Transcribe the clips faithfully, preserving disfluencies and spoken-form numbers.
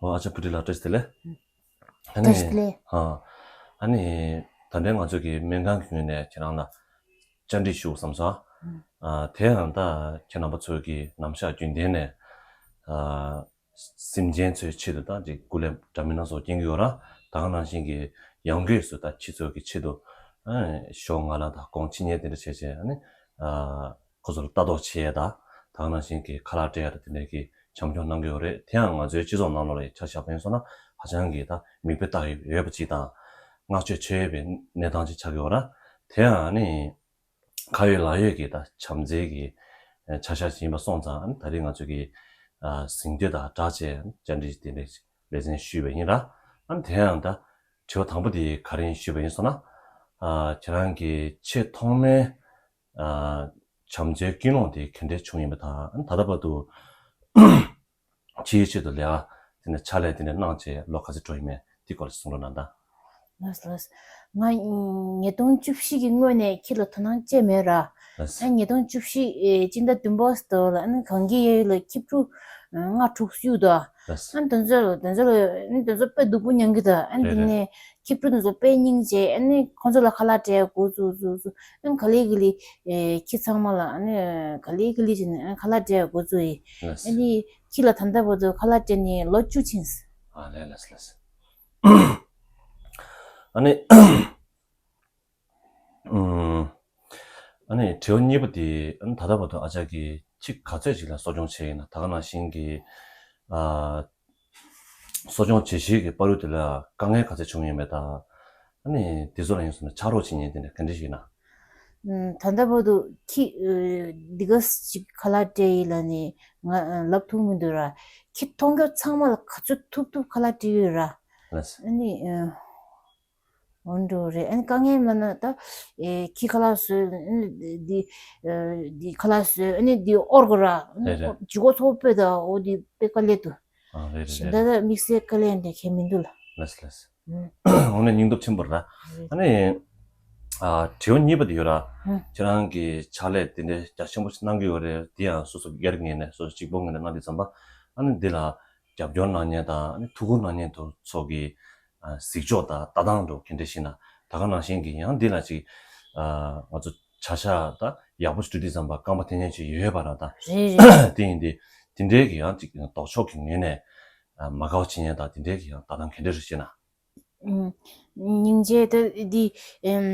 ཨོ་ཨ་ཅག་བུ་ཁྲིད་ལགས་བཀྲ་ཤིས་བདེ་ལེགས། ཨ་ནི་བཀྲ་ཤིས་བདེ་ལེགས། ཨ་ཨ་ནི་ད་ལྟའི་ང་ཚོ་གི་སྨན་ཁང་གི་ངོས་ནས་ཁྱེད་རང་ལ་བཅར་འདྲི་ཞུ་བསམ་སོང་། ཨ་དེ་ཡང་ད་ཁྱེད་རྣམ་པ་ཚོ་གི་ནམ་ཞག་རྒྱུན་ལྡན་ནས་ཨ་སེམས་ཅན་ཚོའི་ཆེད་དུ་ད་ཅིག་སྐུ་ལས་འདྲ་མིན་སྣ་ཚོགས་སྐྱོན་གྱི་ཡོད་ར། ད་ག་ནང་བཞིན་གྱི་ཡང་སྒོས་སུ་ད་ཁྱེད་ཚོ་གི་ཆེད་དུ་ཨ་ཞོགས་སྔ་ལ་ད་དགོང་ཕྱི་ཉལ་དེ་འདྲ་བྱས་བྱས་ཨ་ནི་ཨ། ཁོ་ཚོར་ལྟ་རྟོག་བྱེད་ཡས་དང་། ད་ག་ནང་བཞིན་གྱི་ཁ་ལག་སྤྲད་ཡས་དང་དེ་འདྲའི་གི་བྱམས་སྐྱོང་གནང་གི་ཡོད་རེད། དེ་ཡང་ང་ཚོའི་སྤྱི་ཚོགས་ནང་ལོགས་ལ་ཆ་བཞག་པ་ཡིན་སོང་ན་ཧ་ཅང་གི་ད་མིག་དཔེ་བལྟ་ཡས་ཡོད་པ་ཅིག་དང་། བསྔགས་བརྗོད་བྱེད་ཡས་པའི་གནས་སྟངས་ཅིག་ཆགས་ཀྱི་ཡོད་ར། དེ་ཡང་ནི་ཁ་ཡོད་ལག་ཡོད་ཀྱི་ད་བྱམས་བརྩེ་གི་བྱ་གཞག་ཅིག་ཡིན་པ་སོང་ཙང་ད་རེས་ང་ཚོ་གི་ཨ་གཟེངས་བསྟོད་དང་སྦྲགས་བྱས་བཅར་འདྲི་དེ་འདྲའི་ལེ་ཚན་ཞུས་པ་ཡིན་ར། ཨ་ནི་དེ་ཡང་ད་དྲི་བ་དང་པོ་དེ་ག་རེ་ཡིན་ཞུས་པ་ཡིན་སོང་ན་ཨ་ཁྱེད་རང་གི་ཆེས་ཐོག་མའི་ཨ་བྱམས་བརྩེའི་ཀུན་སློང་དེ་ག་འདྲས་བྱུང་ཡིན་པ་དང་ད་ལྟ་བར་དུ་ཕྱིའི་ཆེད་དུ་ལས་ཀ་དེ་ནས་ཕྱག་ལས་དེ་འདྲས་གནང་བྱས་ལོ་ག་ཚོད་འགྲོ་ཡིན་མེད་དེ་སྐོར་ལ་གསུང་རོགས་གནང་དང་། ལགས་ལགས། ང་ཉིས་སྟོང་བཅུ་བཞི་གི་སྔོན་ནས་ཁྱེད་ལ་དོ་སྣང་བྱས་མེད་ར། ལགས། ཨ་ཉིས་སྟོང་བཅུ་བཞི་ཨེ་སྤྱི་ཟླ་བདུན་པ་ཙམ་ལ་ཨ་ནི་གངས་སྐྱིད་གཡས་གཡོན་ལ་ཁྱི་ཕྲུག་ལྔ་དྲུག་གཡུགས་འདུག་ལགས། ཨ་ནི་དེ་ཚོ་དེ་ཚོ་ལ་ཨ་ནི་དེ་ཚོ་དཔེ་སྡུག་པོ་མྱངས་ཀྱི་འདུག་ཨ་ནི་རེད་དེ་རེད། ནས་ཁྱི་ཕྲུག་དེ་ཚོ་དཔེ་སྙིང་རྗེ། ཨ་ནི་ཁོང་ཚོ་ལ་ཁ་ལག་སྤྲད་འགོ་བཙུགས་བཙུགས་བཙུགས། ཨ་ནི་ག་ལེ་ག་ལེ་ཨེ་ཁྱི་ཚང་མ་ལ་ཨ་ནི་ག་ལེ་ག་ལེ་བྱས་ནས་ཨ་ནི་ཁ་ལག་སྤྲད་འགོ་བཙུགས་ཡིན། ལགས། ཨ་ནི་ཁྱི་ལ་ད་ལྟ་བར་དུ་ཁ་ལག་སྤྲད་ནས་ལོ་བཅུ་ཕྱིན་སོང་། ཨ་ལས་ལགས་ལགས། ཨ་ནི་ཨུམ། ཨ་ནི་དྲི་བ་གཉིས་པ་དེ་ཨ་ནི་ད་ལྟ་བར་དུ་ཨ་ཅག་གིས་ཁྱི་ག་ཚོད་ཅིག་ལ་གསོ་སྐྱོང་བྱས་ཡིན་ན། ད་ག་ནང་བཞིན་གྱི་ཨ་གསོ་སྐྱོང་བྱེད་བཞིན་གྱི་བར་དུ་དེ་ལ་དཀའ་ངལ་ག་ཚོད་བྱུང་ཡོད་མེད་དང་། ཨ་ནི་དེ་ཚོ་ལ་ཡིན་སོང་ན་ཕྱག་རོགས་བྱེད་མཁན་དེ་འདྲ་ག་འདྲ་ཞིག་ཡིན་ན། ཨུམ། ད་ལྟ་བར་དུ་ཁྱི་ཨ་འདི་ག་ཅིག་ཁ་ལག་སྤྲད་ཡིན་ལབ་ནས་ང་ཨ་ལབ་ཐུབ་མི་འདུག་ར། ཁྱི་མཐོང་རྒྱུ་ཚང་མ་ལ་ག་ཚོད་ཐུབ་ཐུབ་ཁ་ལག་སྤྲད་ཡོད་ར། ལགས། ཨ་ནི་ཨ། འོན་འགྲོ་རེད། ཨ་ནི་དཀའ་ངལ་མ་ན་ད་ཨེ་ཁྱི་ཁ་ལག་བཟོས། ཨ་ནི་འདི་ཨ་འདི་ཁ་ལག་བཟོས། ཨ་ནི་འདི་ཨོར་གོ་ར། ཨ་ནི་རེད་རེད། ལྗིད་ཁོག་ཚ་པོ་དཔེ་ད་འོ་འདི་དཔེ་དཀའ་ལས་འདུག་ཨ་རེད་རེད་ད་རེད། ད་དམིགས་བསལ་དཀའ་ལས་འདྲ་གང་ཡང་མི་འདུག་ལ། ལགས་ལགས། ཨ་ནི་དངོས་གནས་སྙིང་སྟོབས་ཆེན་པོ་རེད། ཨ་རེད། ནི་ཨ་དྲི་བ་གཉིས་པ་དེ་ཡོད་ར། ཨ། ཁྱེད་རང་གིས་ཕྱག་ལས་དེ་འདྲའི་རྒྱ་ཆེན་པོ་ཞིག་གནང་གི་ཡོད་རེད། དེ་ཡང་སོ་སོ་སྒེར་ངོས་ནས་སོ་སོ་གཅིག་པོ་ངོས་ནས་གནང་དུས་ཙམ་པ་ཨ་ནི་འདི་ལ་རྒྱབ་སྐྱོར་གནང་མཁན་དང་ཨ་ནི་ཐུགས་ཁུར་གནང་མཁན་དེ་ཚོ་གི་ཨ་གཟིགས་ཕྱོགས་དང་ལྟ་སྟངས་དེ་ག་འདྲ་ཞིག་ན། ད་ག་ནང་བཞིན་གྱི་ཡང་འདི་ལ་ཅིག་ཨ་ང་ཚོ་བྱ་གཞག་ད་ཡག་པོ་ཞིག་སྒྲུབ་དུས་ཙམ་པ་རྐང་པ་འཐེན་མཁན་ཅིག་ཡོད་པ་ར་ད། རེད་རེད། དེ་ཡིན་དུས་དེ་འདྲའི་གི་ཡང་ཅིག་ལྡོག་ཕྱོགས་ཀྱི་ངོས་ནས་ཨ་མ་དགའ་བ་བྱེད་མཁན་དང་དེ་འདྲའི་གི་ཡང་ལྟ་སྟངས་ག་འདྲ་རེད་ཅེ་ན། ཨུམ། སྙིང་རྗེ། ད་འདི་ཨུམ་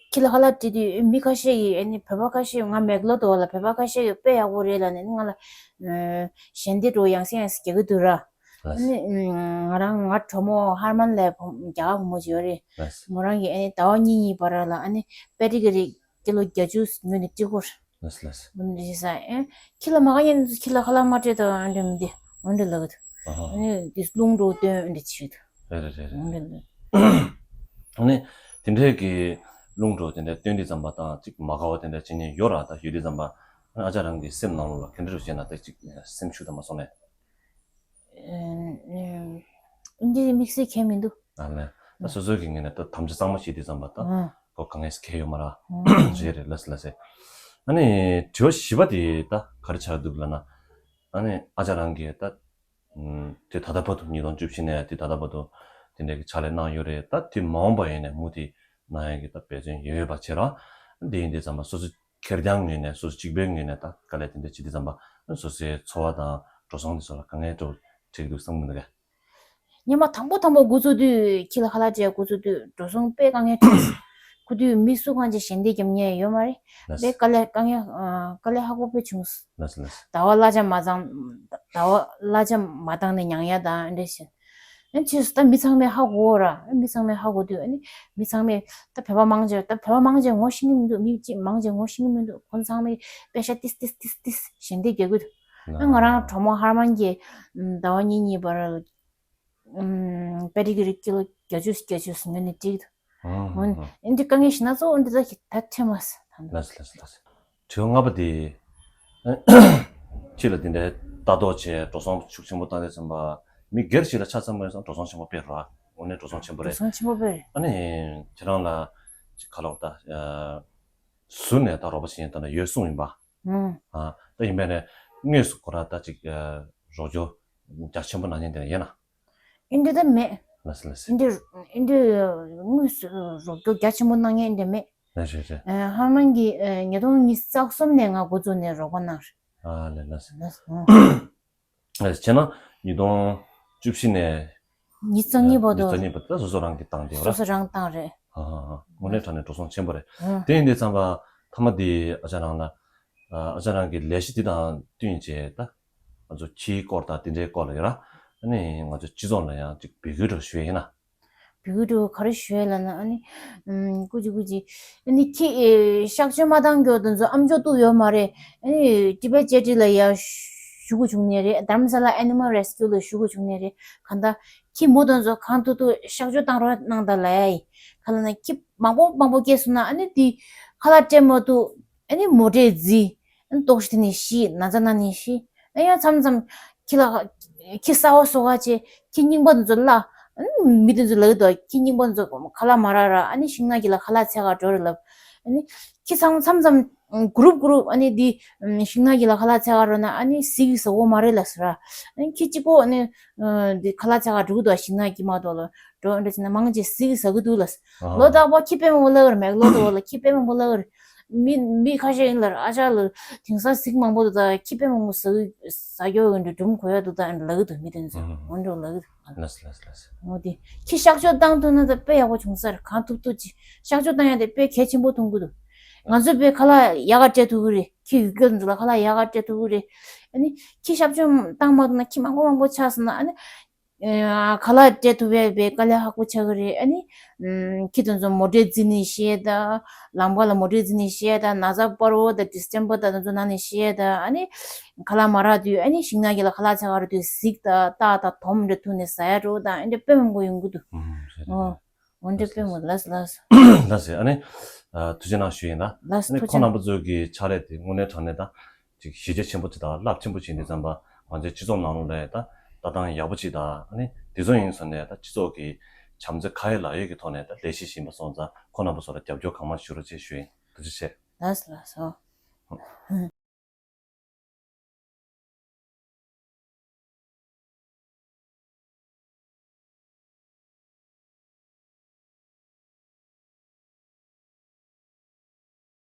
ཁྱི་ལ་ཁ་ལག་སྤྲད་དུས་མི་ཁ་ཤས་ཀྱིས་ཨ་ནི་བོད་པ་ཁ་ཤས་ཀྱིས། ང་མེག་ལོར་འདུག་ལ། བོད་པ་ཁ་ཤས་ཀྱིས་དཔེ་ཡག་པོ་རེད་ལབ་ནས་ང་ལ་ཨ་ཞལ་འདེབས་འདྲ་ཡང་སེ་ཡང་སེ་རྒྱག་གི་འདུག་ར། ལགས། ཨ་ནི་ང་རང་ང་གྲོགས་མོ་ཧར་མན་ལབ་རྒྱ་གར་བུ་མོ་ཅིག་ཡོད་རེད། ལགས། མོ་རང་གིས་ཨ་ནི་ཟླ་བ་གཉིས་གཉིས་བར་ལ་ཨ་ནི་པེ་ཏི་ཀི་རིགས་ཀི་ལོ་བརྒྱད་ཅུ་ཉོས་ནས་སྤྲད་ཀྱི་ཡོད་རེད། ལགས་ལགས། འོ་འདི་ཟ་ཨེ། ཁྱི་ལ་མ་དགའ་མཁན་ཁྱི་ལ་ཁ་ལག་མ་སྤྲད་དང་འདྲ་མི་འདི་འོ་འདྲ་ལབ་གི་འདུག་ཨ་ཧ། ཨ་ནི་འདི་རླུང་འདྲ་བཏོན་འོ་འདྲ་བྱེད་ཀྱི་འདུག་རེད་རེད་རེད་འོ་རེད། འདྲ་ལབ། ཨ་ནི་དེ་འདྲའི་གི་རླུང་འདྲ་དེ་འདྲ་བཏོན་དུས་ཙམ་པ་དང་ཅིག་མ་དགའ་བ་དེ་འདྲ་བྱེད་མཁན་ཡོད་ར། ད་ཡོད་དུས་ཙམ་པ་ཨ་ནི་ཨ་ཅག་རང་གི་སེམས་ནང་ལོགས་ལ་ག་འདྲ་རུ་བྱས་ན་ད་ཅིག་སེམས་ཤུགས་དང་མ་སོང་ནས། ཨེ་ཨེ་འདི་དམིགས་བསལ་གང་ཡང་མི་འདུག་ཨ་ལས། ད་སོ་སོའི་གི་ངོས་ནས་ད་དམ་བཅའ་གཙང་མ་བཞེས་དུས་ཙམ་པ་ད་ཨ་ཁོ་དཀའ་ངལ་གང་ཡང་ཡོད་མ་རེད། ཨ་རེད་རེད། ལགས་སོ་ལགས་སོ། ཨ་ནི་དྲི་བ་བཞི་པ་དེ་ད་ག་རེ་ཆགས་འདུག་ལབ་ན། ཨ་ནི་ཨ་ཅག་རང་གིས་ད་དེ་ད་ལྟ་བར་དུ་ཉིས་སྟོང་བཅུ་བཞི་ནས་དེ་ད་ལྟ་བར་དུ་དེ་འདྲའི་གི་ཕྱག་ལས་གནང་ཡོད་རེད། ད་དེ་མ་འོངས་པ་ཡིན་ནའི་མུ་མཐུད་གནང་ཡག་གི་ད་འབད་བརྩོན་ཡོད་པ་བྱེད་རོགས། དེ་ཡིན་དུས་ཙམ་པ་སོ་སོ་ཁེར་རྐྱང་ངོས་ནས་སོ་སོ་གཅིག་པོའི་ངོས་ནས་ད་དཀའ་ལས་དེ་འདྲ་བྱེད་དུས་ཙམ་པ་སོ་སོའི་འཚོ་བ་དང་འགྲོ་སོང་དེ་ཚོ་ལ་དཀའ་ངལ་འདྲ་བོ་འཕྲད་ཀྱི་འདུག་བསམ་གྱི་མི་འདུག་གས། སྔོན་མ་དང་པོ་དང་པོ་འགོ་བཙུགས་དུས་ཁྱི་ལ་ཁ་ལག་སྤྲད་འགོ་བཙུགས་དུས་འགྲོ་སོང་དཔེ་དཀའ་ངལ་འཕྲད། ཁོ་དུས་མི་སུ་གང་ཅིག་ཞལ་འདེབས་རྒྱབ་མཁན་ཡོད་མ་རེད། ལགས། དཔེ་དཀའ་ལས་དཀའ་ངལ་ཨ་དཀའ་ལས་ཧ་གོ་དཔེ་བྱུང་། ལགས་ལགས། ཟླ་བ་གླ་ཆ་མ་བཏང་། ཟླ་བ་གླ་ཆ་མ་བཏང་ནས་མྱང་ཡག་དང་འདྲ་བྱས། ཨ་ཕྱིས་སུ་ད་མི་ཚང་མས་ཧ་གོ་ར། ཨ་མི་ཚང་མས་ཧ་གོ་དུས་ཨ་ནི་མི་ཚང་མས་ད་བོད་པ་མང་ཆེ་ད་བོད་པ་མང་ཆེ་ངོ་ཤེས་ཀྱི་མི་འདུག་མི་གཅིག་མང་ཆེ་ངོ་ཤེས་ཀྱི་མི་འདུག་ཁོང་ཚང་མས་པེ་ཤ་ཏིས་ཏིས་ཏིས་ཏིས་ཞལ་འདེབས་རྒྱག་གི་འདུག་ཨ་ང་རང་གྲོགས་མོ་ཧར་མན་གྱིས་ཟླ་བ་གཉིས་གཉིས་བར་པེ་ཏི་ཀི་རིགས་ཀི་ལོ་བརྒྱད་ཅུ་བརྒྱད་ཅུ་ཉོས་ནས་སྤྲད་ཀྱི་འདུག་ཨ་ཧ་ཧ། འོན་ཨ་འདི་དཀའ་ངལ་ཞིག་སྣ་ཚོགས་འོན་ཏེ་ད་ཁྱི་ད་ཁྱི་མ་ཟ། ལགས་སོ་ལགས་སོ་ལགས་སོ། དྲི་བ་ལྔ་པ་དེ། ཁྱི་ལ་དེ་འདྲའི་ལྟ་རྟོག་བྱས་འགྲོ་སོང་ཤུགས་ཆེན་པོ་བཏང་དུས་ཙམ་པ་མི་སྒེར་ཞིག་ལ་ཆ་མཚོན་པ་ཡིན་ཙང་འགྲོ་སོང་ཆེན་པོ་དཔེ་རེད། དངོས་གནས་འགྲོ་སོང་ཆེན་པོ་རེད། འགྲོ་སོང་ཆེན་པོ་དཔེ་རེད། ཨ་ནི་ཁྱེད་རང་ལ་ཅིག་ག་ལབ་ད། ཟུར་ནས་ད་རོགས་པ་བྱེད་མཁན་ད་ནི་ཡོད་གསུངས་ཡིན་པ། ཨ་ད་ཡིན་པས་ནས་དངོས་སུ་ཁོ་རང་ད་ཅིག་རོགས་སྐྱོར་ རྒྱ་ཆེན་པོ་གནང་མཁན་དེ་ཡིན་ན། ཨིན་འདྲ་ད་མེད། ལགས་སོ་ལགས་སོ། ཨིན་འདྲ་ཨིན་འདྲ་དངོས་སུ་རོགས་སྐྱོར་རྒྱ་ཆེན་པོ་གནང་མཁན་ཨིན་འདྲ་མེད། ལགས་རེད་རེད། ཧ་མང་གི་ཉིས་སྟོང་ཉི་ཤུ་རྩ་གསུམ་ནས་ང་འགོ་བཙུགས་ནས་རོགས་པ་གནང་རེད། ཨ་ལས་ལགས་སོ། ལགས་སོ། བྱས་ན་ཉིས་སྟོང་བཅུ་བཞི་ནས་ཉི་ཤུ་རྩ་གཉིས་བར་དུ། ཉི་ཤུ་རྩ་གཉིས་བར་དུ་སོ་སོ་རང་གིས་བཏང་བསྡད་ར། སོ་སོ་རང་བཏང་རེད། ཧ་ཧ་ཧ། དངོས་གནས་དྲང་གནས་འགྲོ་སོང་ཆེན་པོ་རེད། ཨ། དེ་ཡིན་དུས་ཙམ་པ་མཐའ་མ་དེ་ཨ་ཅག་རང་ལ་ཨ་ཅག་རང་གི་ལས་གཞི་འདི་དང་བསྟུན་བྱས་ད་ང་ཚོ་ཁྱིའི་སྐོར་དང་དེ་འདྲའི་སྐོར་ལ་ཡོད་ར། ཨ་ནི་ང་ཚོ་སྤྱི་ཚོགས་ལ་ཡང་ཅིག་འབོད་སྐུལ་འདྲ་ཞུ་ཡས་ཡིན་ན། འབོད་སྐུལ་འདྲ་ག་རེ་ཞུ་ཡས་ལབ་ན་ཨ་ནི་ཨམ་སྐུ་མཁྱེན་སྐུ་མཁྱེན། ཨ་ནི་ཁྱི་ཨེ་གཤག་བཅོས་མ་བཏང་མཁན་དེ་ཚོ་ཨ་མཆོག་གཏུག་ཡོད་མ་རེད། ཨ་ནི་ཊི་བེཊ་ཅེ་རི་ཊི་ལ་ཡར་ཞུ་དགོས་བྱུང་ནི་རེད། དྷ་རམ་ས་ལ་ཨེ་ནི་མལ་རེ་སི་ཀིའུ་ལ་ཞུ་དགོས་བྱུང་ནི་རེད། གང་ལྟར་ཁྱི་མོ་དེ་ཚོ་གང་ཐུབ་ཐུབ་གཤག་བཅོས་བཏང་རོགས་གནང་དང་ལབ་ཡ་ཡིན། ག་ལབ་ན་ཁྱི་མང་པོ་མང་པོ་སྐྱེས་སོང་ན་ཨ་ནི་དེ་ཁ་ལག་སྤྲད་མ་ཐུབ། ཨ་ནི་མོ་ཊས་བརྫིས། ཨ་ནི་ལྟོགས་ཤི་དེ་ནས་ཤི། ན་ཚ་ན་ནས་ཤི། ཨ་ཡང་མཚམས་མཚམས་ཁྱི་ལ་ཁྱི་གསར་པ་གསོ་ག་བྱས་ཁྱི་རྙིང་པ་དེ་ཚོ་བརླག་ཨ་ནི་མི་དེ་ཚོ་ལབ་ཀྱི་འདུག་ཁྱི་རྙིང་པ་དེ་ཚོ་ཁ་ལག་མ་རག་ར། ཨ་ནི་ཤིང་ནགས་དཀྱིལ་ལ་ཁ་ལག་འཚོལ་ག་འགྲོ་རེད་ལབ། ཨ་ནི་ཁྱི་ཚང་མཚམས་མཚམས་གུ་རུབ་གུ་རུབ་ཨ་ནི་དེ་ཤིང་ནགས་དཀྱིལ་ལ་ཁ་ལག་འཚོལ་ག་འགྲོ་ན་ཨ་ནི་ཟས་ཀྱིས་ཟ་གི་མ་རེད་ལབ་ཟེར་ར། ཨ་ནི་ཁྱི་གཅིག་པོ་ཨ་ནི་དེ་ཁ་ལག་འཚོལ་ག་འགྲོ་གི་འདུག་ཤིང་ནགས་དཀྱིལ་མ་ཐོག་ལ་འགྲོ་འདྲ་བྱས་ན་མང་ཆེ་ཟས་ཀྱིས་ཟ་གི་འདུག་ལབ། ཨ། ལོ་རྟག་པར་ཁྱི་དཔེ་མང་པོ་བརླག་གི་རེད། མེག་ལོ་དེ་བ་ལ་ཁྱི་དཔེ་མང་པོ་བརླག་གི་རེད། མི་མི་ཁ་ཤས་ཡིན་ལབ་ར། ཨ་ཅག་ལ་དེང་སང་ཟས་མང་པོ་འདུག་ད་ཁྱི་དཔེ་མང་པོ་ཟ་ཟ་རྒྱུ་ཡོད་འདྲ། སྦྲུམ་གོ་ཡ་འདུག་ད་ཨ་ནི་ལབ་ཀྱི་འདུག་མི་དེ་ཚོ། ཨ། འོ་འདྲ་ལབ་ཀྱི་འདུག་ལགས་སོ་ལགས་སོ་ལགས་སོ། འོ་དེ་ཁྱི་གཤག་བཅོས་བཏང་ཐུབ་ན་ད་དཔེ་ཡག་པོ་བྱུང་ས་རེད། གང་ཐུབ་ཐུབ་ཅིག་གཤག་བཅོས་བཏང་ཡ་དེ་དཔེ་གལ་ཆེན་པོ་མཐོང་གི་འདུག་ང་ཚོས་དཔེ་ཁ་ལག་ཡག་ག་སྤྲད་ཐུབ་ཀྱི་རེད། ཁྱི་ཡུག་སྐྱོར་འདི་ཚོ་ལ་ཁ་ལག་ཡག་ག་སྤྲད་ཐུབ་ཀྱི་རེད། ཨ་ནི་ཁྱི་གཤག་བཅོས་བཏང་མ་ཐུབ་ན་ཁྱི་མང་པོ་མང་པོ་ཆགས་སོང་ན་ཨ་ནི། ཨ། ཁ་ལག་སྤྲད་ཐུབ་པའི་དཀའ་ལས་ཁག་པོ་ཆགས་ཀྱི་རེད། ཨ་ནི། ཨམ། ཁྱི་དེ་ཚོ་མོ་ཊས་བརྫིས་ནས་ཤི་ཡས་དང་། ལམ་ཁ་ལ་མོ་ཊས་བརྫིས་ནས་ཤི་ཡས་དང་། ན་ཚ་སྤར་བོ་དང་ཌི་སི་ཊེམ་པར་དང་དེ་ཚོ་ན་ནས་ཤི་ཡས་དང་། ཨ་ནི། ཁ་ལག་མ་རག་དུས་ཨ་ནི་ཤིང་ནགས་དཀྱིལ་ལ་ཁ་ལག་འཚོལ་ག་འགྲོ་དུས་གཟིག་དང་སྟག་དང་དོམ་འདྲ་ཐུག་ནས་ཟ་ཡ་འདྲ་བོ་དང་ཨ་འདྲ་དཔེ་མང་པོ་ཡོང་གི་འདུག་ཨུམ། རེད་རེད། ཨོ། འོ་འདྲ་དཔེ་མང་པོ། ལགས་སོ་ལགས་སོ། ལགས་སོ། ཨ་ནི། ཨ། ཐུགས་རྗེ་གནང་ཞུ་ཡིན་ད། ལགས་སོ། ཨ་ནི་ཐུགས་རྗེ་གནང་། ཁོང་རྣམ་པ་ཚོ་གི་ཕྱག་ལས་དེ་དངོས་གནས་དྲང་གནས་ད། ཅིག་གཞི་རྒྱ་ཆེན་པོ་ཅིག་དང་རླབས་ཆེན་པོ་ཅིག་ཡིན་དུས་ཙམ་པ་ང་ཚོའི་སྤྱི་ཚོགས་ནང་ལོགས་ལ་ད་ལྟ་སྟངས་ཡག་པོ་ཅིག་དང་ཨ་ནི་དེ་ཚོ་ཡིན་ཟེར་ནས་ད་སྤྱི་ཚོགས་ཀྱི་བྱམས་བརྩེ་ཁ་ཡོད་ལག་ཡོད་ཀྱི་ཐོག་ནས་ད་ལས་གཞི་ཞིག་ཡིན་པ་སོང་ཙང་ཁོང་རྣམ་པ་ཚོ་ལ་རྒྱབ་སྐྱོར་གང་མང་ཞུ་རོགས་ཅེས་ཞུ་ཡིན། ཐུགས་རྗེ་ཆེ། ལགས་སོ་ལགས་སོ།